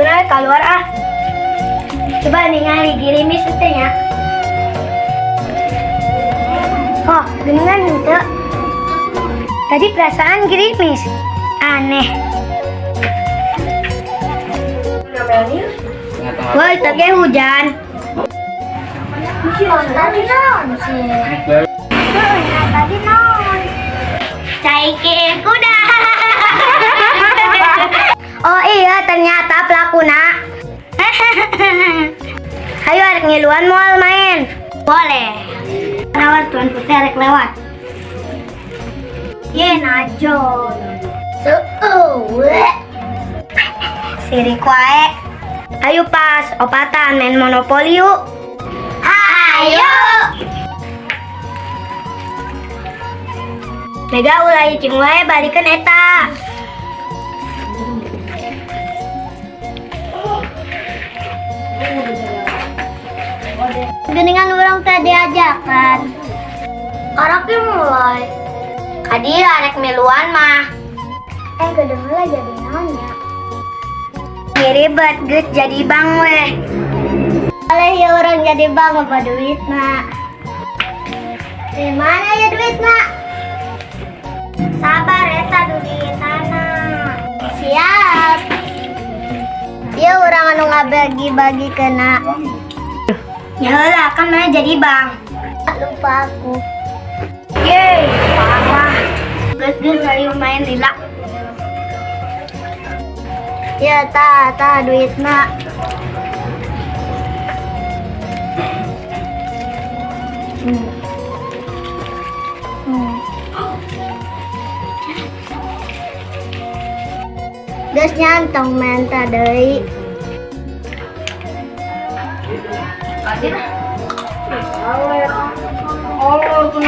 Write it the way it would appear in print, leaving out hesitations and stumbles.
Ayeuna keluar ah. Coba ningali girimis teh nya. Oh, geningan henteu. Tadi perasaan gerimis. Aneh. Woi, tadi hujan. Oh, tadi naon sih? Nah, tadi naon? Cai kuda. Oh iya, ternyata pelakuna. Ayo arek ngiluan moal main. Boleh. Awas, Tuan Putri arek lewat. Ye, najo. So, oh, sirik wae. Ayo pas, opatan main monopoli yuk. Ayo. Mega, ulah cicing wae, balikeun eta. Geningan urang teh diajakan. Karaknya mulai. Kadi arek miluan mah. Eh, kedengeran lah jadi naonnya. Ribet geus jadi bank weh. Boleh ya urang jadi bank apa duit nak? Di mana ya duit nak? Sabar, eta duit tanah. Siap. Ya urang anu ngabagi-bagi kena. Ya lah, kan mana jadi bank. Lupa aku. Yeay, parah. Geus geus, ayo main lila. Ya ta ta duit nak. Geus nyantong menta deui. Allah tuh.